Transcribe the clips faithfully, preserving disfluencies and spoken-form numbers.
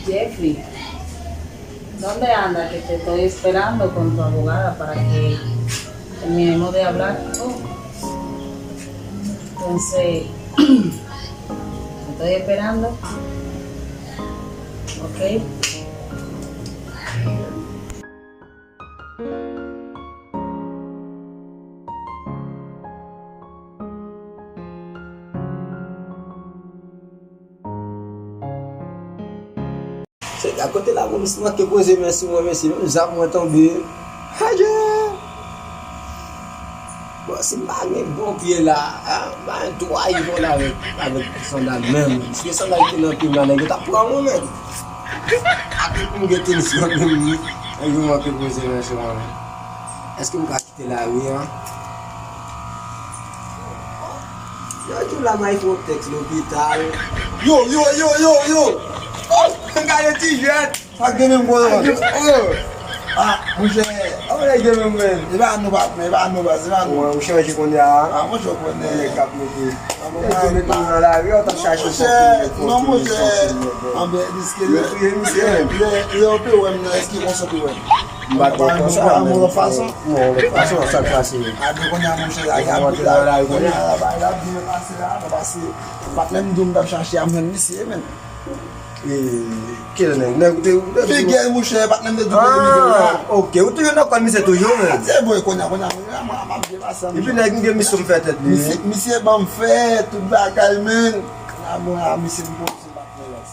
Jeffrey, ¿dónde anda? Que te estoy esperando con tu abogada para que terminemos de hablar. Oh. Entonces, estoy esperando. Ok. Se akote lapolis manke poze men sou mwen, mesye, menm zam mwen tonbe. Adje! Bon, si m pa gen bon pye la, a, m pa gen twa ivon avèk, avèk sandal menm. Si se sandal ki nan pye m la, nèg yo t ap pran mwen menm. Akote pou m gen tenis yo menm, nèg yo manke poze men sou mwen. Èske m ka kite lari an? Yo di w la may Protex lopital. Yo, yo, yo, yo, yo! Oh, gade ti jwèt! Sa gen menm bon nan. Oh! Ah, monchè, anmwey gen menm men. E pa nou pa men, e pa nou pa, e pa nou. Ou chanje kounye a. Ah, monchè, ou konnen. Nèg k ap mete. Nèg yo mete nou nan lari, ou t ap chache yon kòb pou mete. Non, monchè. Anben, diske lè, lè, lè w te wè m nan, èske konsa w te wè m? M pa t wè konsa, men. Yon lòt fason, sa k pase. A, men kounye a, monchè, la, y ap, la, kounye a, la, la, la, byen pase la, nou pase. Patnè m di w m t ap chache a, m jwenn misye, men. E, ki nèg? Nèg ou te, ou te. Figè, monchè, patnè m te di w te vini la. Ah, ok, ou toujou nan kòn misye toujou, men. Se vre, kounye a, kounye a, kounye a, m ap byen pase. Epi nèg m gen misyon m fè tèt li. Misye, misye ban m fè tout bagay, men. Kounye a, bon, a, misye m poze patnè la.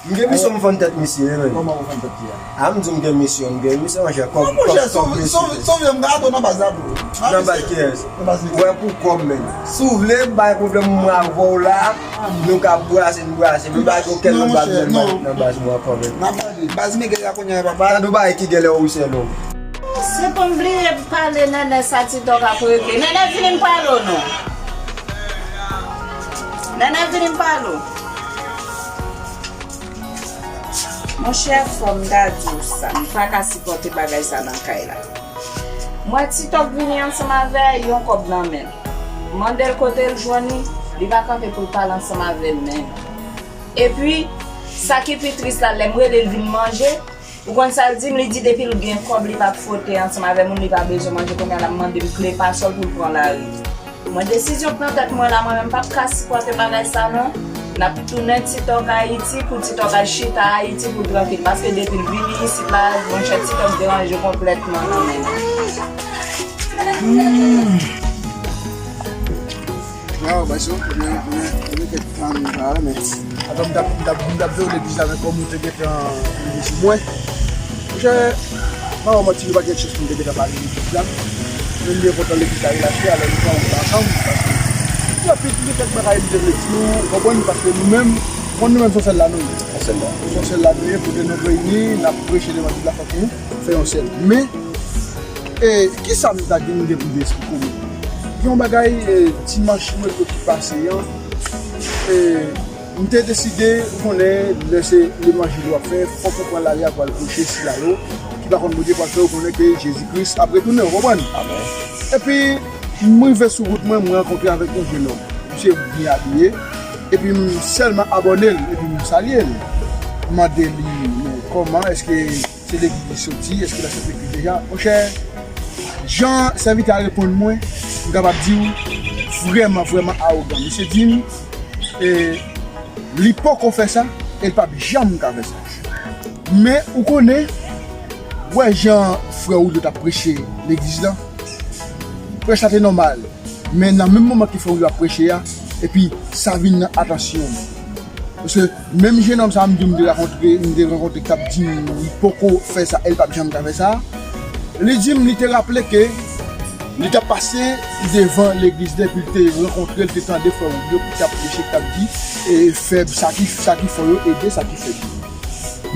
M gen misyon m fann tèt misye, wi, men. Kòman ou fann tèt li a? A, m di w m gen misyon, m gen misyon, monchè, kòb, kòb, kòb, mesye. Sove m, gade w nan baz la, bro. Nan baz kiyès? Nan baz li. Wè pou kòb, men. Si w vle, m pa gen pwoblèm, mwen avè w la, nou ka brase, nou brase. Men pa gen okenn lòt baz, menm nan baz mwen ankò, men. Nan baz li. Baz Miguel la kounye a, papa. Gade w bagay ki gen lè ou sèl ou. Se pou m bliye pale Nènè sa TikTok ap regle. Nènè vini m pale w non. Nènè vini m pale w. Monchè, fò m ta di w sa, m pa ka sipòte bagay sa nan kay la. M wè TikTok vini ansanm avè yon kòb nan men l. M mande l kote l jwenn li, li pa kanpe pou l pale ansanm avè l menm. Epi, sa ki pi tris la, lè m rele l vin manje, ou konn sa l di m? Li di depi l gen kòb, li p ap fwote ansanm avè moun, li pa bezwen manje. Kounye a la, m mande l kle pasòl pou l pran lari. Mwen, desizyon k nan tèt mwen la, mwen menm p ap ka sipòte bagay sa non. N ap tounen TikTok Ayiti pou TikTok al chita Ayiti pou l trankil. Paske depi l vini isit la, monchè, TikTok deranje konplètman nan men l. Waw, bay son, premye, premye, premye kèk tan m pa renmen. Atò, m t ap, m t ap, m t ap veye legliz la, men kòm ou te gentan rive sou mwen. Monchè, m pa ba w manti, nou pa t gen chans pou n te gentan pale legliz la. Men m byen kontan legliz la relache, alò nou pran wout la ansanm, paske gen anpil, gen kèk bagay m te vle di nou, ou konprann, paske nou menm, konn nou menm se yon sèl la nou ye. Yon sèl la. Se yon sèl la nou ye, kote nou reyini, n ap preche levanjil la, fòk nou fè yon sèl. Men, e, kisa m ta gen, m gen pou m te esplike w menm? Gen yon bagay, e, dimanch mwen ki pase an, e, M te deside, ou konnen, lè se levanjil w ap fè, fòk ou pran lari a pou al preche sila yo ki pa konn Bondye, paske ou konnen ke Jezi Kris ap retounen, ou konprann? Amèn. Epi, m rive sou wout mwen, m rankontre avèk yon jenòm. Misye byen abiye, epi m sèlman abòne l, epi m salye l. M mande li, men kòman, èske se legliz li soti, èske l ap sèvi legliz deja? Monchè, jan sèvitè a reponn mwen, m kapab di w, vrèman, vrèman awogan. Misye di m, e, Li poko fè sa, e l p ap janm ka fè sa. Men, ou konnen, wè jan frè Wilio t ap preche legliz la, prèch la te nòmal. Men nan menm moman ke frè Wilio ap preche a, epi sa vin nan atansyon m. Paske menm jenòm sa a, m di w, m te rakontre, m te rankontre, k t ap di m li poko fè sa, e l p ap janm ka fè sa. Li di m, li te raple ke li t ap pase devan legliz la, epi l te rankontre, l te tande frè Wilio ki t ap preche, ki t ap di, e, fè sa ki, sa ki fò yo ede sa ki fèb yo.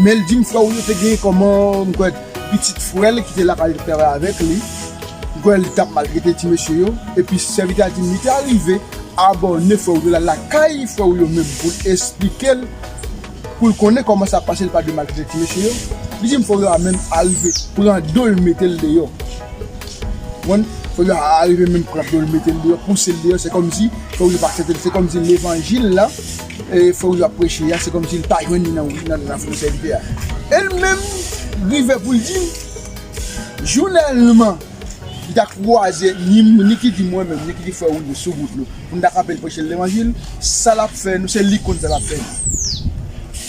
Men l di m, frè Wilio te gen kòman, m kwè, pitit frè l ki te lakay li, t ap travay avèk li. M kwè li t ap maltrete ti mesye yo. Epi sèvitè a di m, li te arive abòne frè Wilio la lakay frè Wilio menm pou l esplike l, pou l konnen kòman sa ap pase, l pa dwe maltrete ti mesye yo. Li di m frè Wilio a menm arive pran do l mete l deyò. Ou konprann? Frè Wilio a rive menm klap do l, mete l deyò, pouse l deyò, se kòmsi Frè Wilio pa aksepte l, se kòmsi levanjil la, e, Frè Wilio ap preche a, se kòmsi l pa jwenn li nan, nan, nan sèvitè a. E l menm rive pou l di m, jounèlman, li ta kwaze ni, ni ki di mwen menm, ni ki di Frè Wilio sou wout nou, pou n ta kanpe l preche l levanjil, sa l ap fè nou, se li k konn sa l ap fè nou.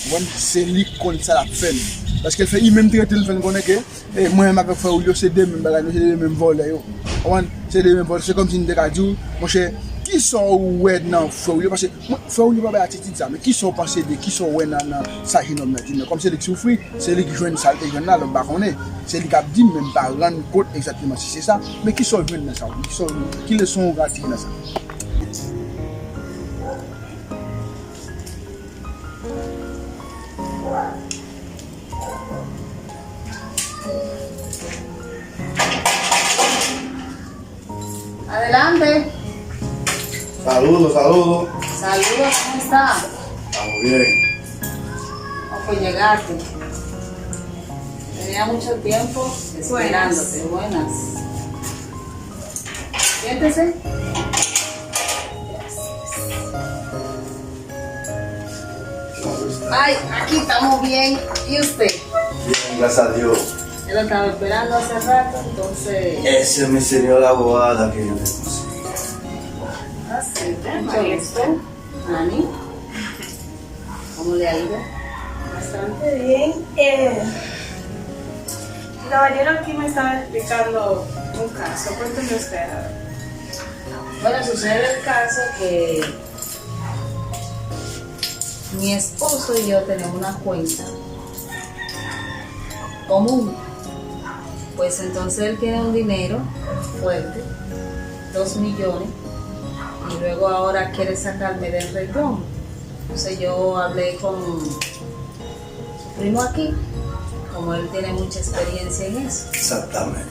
Ou konprann? Se li k konn sa l ap fè nou. Paske l fè, li menm trete n, fè n konnen ke E mwen menm avèk Frè Wilio se de menm bagay, nou se de menm vòlè yo. Ou konprann? Se de menm vòlè. Se kòmsi m te ka di w, monchè, kisa w wè nan Frè Wilio? Paske mwen, Frè Wilio pa bay atitid sa, men kisa w panse de, kisa w wè nan, nan sa jenòm nan di nan? Kòm se li k soufri, se li k jwenn sa l te jwenn la, lòt m pa konnen. Se li k ap di m, men m pa rann kont egzakteman si se sa. Men kisa w jwenn nan sa? Kisa w, ki leson w ka tire nan sa? Adelante. Saludos, saludos. Saludos, ¿cómo está? Estamos bien. ¿Cómo llegaste? Tenía mucho tiempo esperándote. Buenas. Buenas. Siéntese. Ay, aquí estamos bien. ¿Y usted? Bien, gracias a Dios. Él lo estaba esperando hace rato, entonces. Ese es mi señora abogada que yo le conseguí. Ah, sí, mucho gusto. Ani, ¿cómo le ha ido? Bastante bien. Eh, caballero aquí me estaba explicando un caso. Cuénteme usted, a ver. Bueno, sucede el caso que mi esposo y yo tenemos una cuenta común. Pues entonces él tiene un dinero fuerte, dos millones, y luego ahora quiere sacarme del renglón. Entonces yo hablé con su primo aquí, como él tiene mucha experiencia en eso. Exactamente.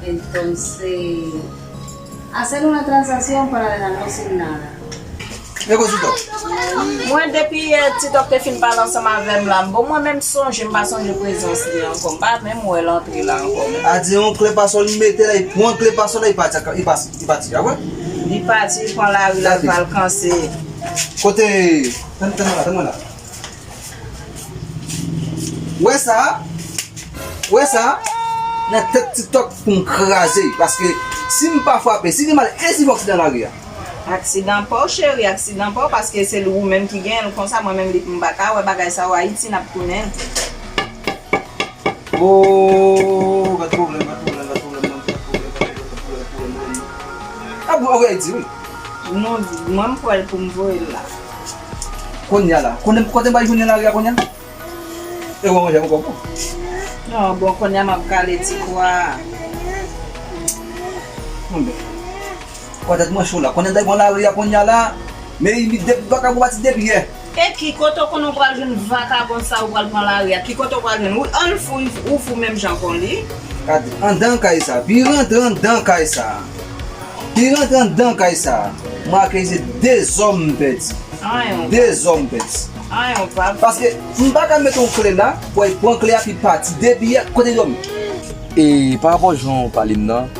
Entonces, hacer una transacción para dejarlo sin nada. Mwen, depi yè, Ti Tòk te fin pale ansanm avè m la, bon, mwen menm sonje, m pa sonje prezans li ankò. M pa menm wè l antre la ankò. A di yon kle pasò li mete la, li pran kle pasò la, li pati, li pati, li pati, a wè? Li pati, li pran lari la, li pral kanse. Kote? Tann, tann mwen la, tann mwen la. Wè sa? Wè sa? Nan tèt Ti Tòk pou m kraze. Paske si m pa frape, si gen mal, e si fòk si nan lari a? Aksidan pa w, cheri, aksidan pa w, paske se ou menm ki genyen l konsa, mwen menm li, m pa ka wè bagay sa yo, Ayiti n ap tounen. Oh, gad pwoblèm, gad pwoblèm, gad pwoblèm, gad pwoblèm, gad pwoblèm, gad pwoblèm, gad pwoblèm. Ah bon, ok, di wi. Non, mwen m pran l pou m voye l la. Kounye a la. Konnen, kote m pral jwenn nan lari a kounye a? E bon, manje poko bon. Non, bon, kounye a m ap kale ti kwa. Bon, ben. Kwa tèt mwen cho la. Konnen dèyè bon lari a kounye a la. Men li de vakabon pati depi yè. E ki kote w konnen w pral jwenn vakabon sa ou pral pran lari a? Ki kote w pral jwenn? Ou, an l fou, ou fou menm jan kon li. Gade, anndan kay sa. Pi rantre anndan kay sa. Pi rantre anndan kay sa. Mwen ak se de zòm m pèdi. Anyen w pa. De zòm m pèdi. Anyen w pa. Paske m pa ka met yon kle la, pou al pran kle a pi pati. Depi yè, kote l dòmi? E pa rapò jan w pale m nan,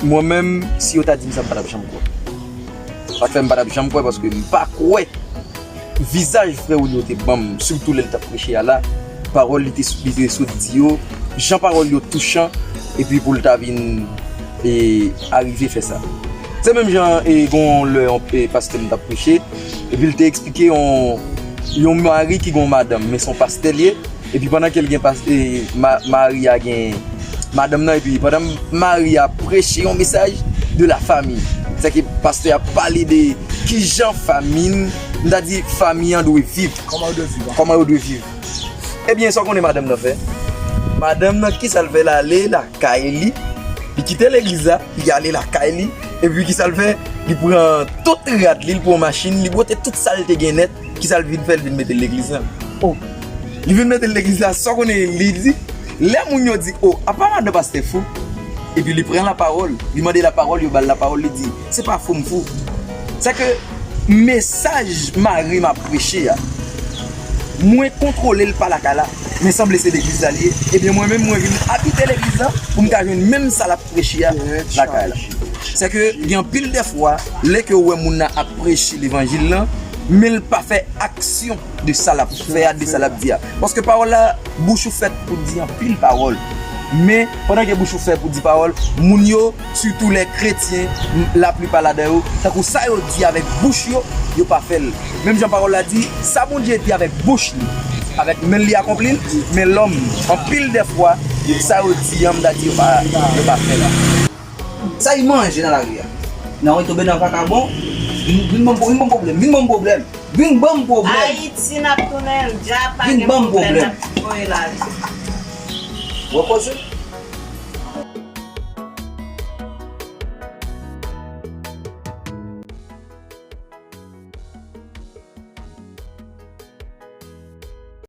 mwen menm, si yo ta di m sa, m pa t ap janm kwè. Sa k fè m pa t ap janm kwè, paske m pa kwè vizaj frè Wilio te ban m, sitou lè l t ap preche a la, pawòl li te, li te sot di yo, jan pawòl yo touchan, epi pou l ta vin, e, arive fè sa. Se menm jan, e, gon lè yon, e, pastè m t ap preche, epi l te eksplike yon, yon mari ki gon madanm, men se yon pastè l ye, epi pandan ke l gen pas-, e, ma-, mari a gen madanm nan, epi pandan mari a preche yon mesaj de la famille, sèke pastè a pale de kijan fanmi, m ta di fanmi an dwe viv. Kòman yo dwe viv, an? Kòman yo dwe viv. Ebyen, sa w konnen madanm nan fè? Madanm nan, kisa l fè? L ale lakay li, li kite legliz la, li ale lakay li, epi kisa l fè? Li pran tout rad li, li pran machin, li bwote tout sa l te gen nèt, kisa l vin fè? L vin mete l legliz la. O! Li vin mete l legliz la, sa w konnen li di? Lè moun yo di, o, apa madan pastè fou? Epi li pran lapawòl, li mande lapawòl, yo ba l lapawòl, li di, se pa fou m fou. Sèke mesaj mari m ap preche a, Mwen kontwole l pa lakay la, men sanble se legliz la li ye. Ebyen, mwen menm, mwen vin abite legliz la pou m ka jwenn menm sa l ap preche a lakay la. Se ke gen anpil dèfwa, lè ke w wè moun nan ap preche levanjil lan, men l pa fè aksyon de sa l ap fè a, de sa l ap di a. Paske pawòl la, bouch ou fèt pou di anpil pawòl. Men, pandan ke bouch ou fèt pou di pawòl, moun yo, sitou lè kretyen, laplipa ladan yo, tankou sa yo di avèk bouch yo, yo pa fè l. Menm jan pawòl la di, sa Bondye di avèk bouch li, avèk men li akonpli l, men lòm, anpil dèfwa, sa yo di an, m ta di yo pa, yo pa fè l. Sa y manje nan lari a? Nan, wi, tonbe nan vakabon. Vin, vin ban m pwoblèm, vin ban m pwoblèm, vin ban m pwoblèm. Ayiti n ap tounen l, dja pa gen pwoblèm, n ap voye lajan. Repoze.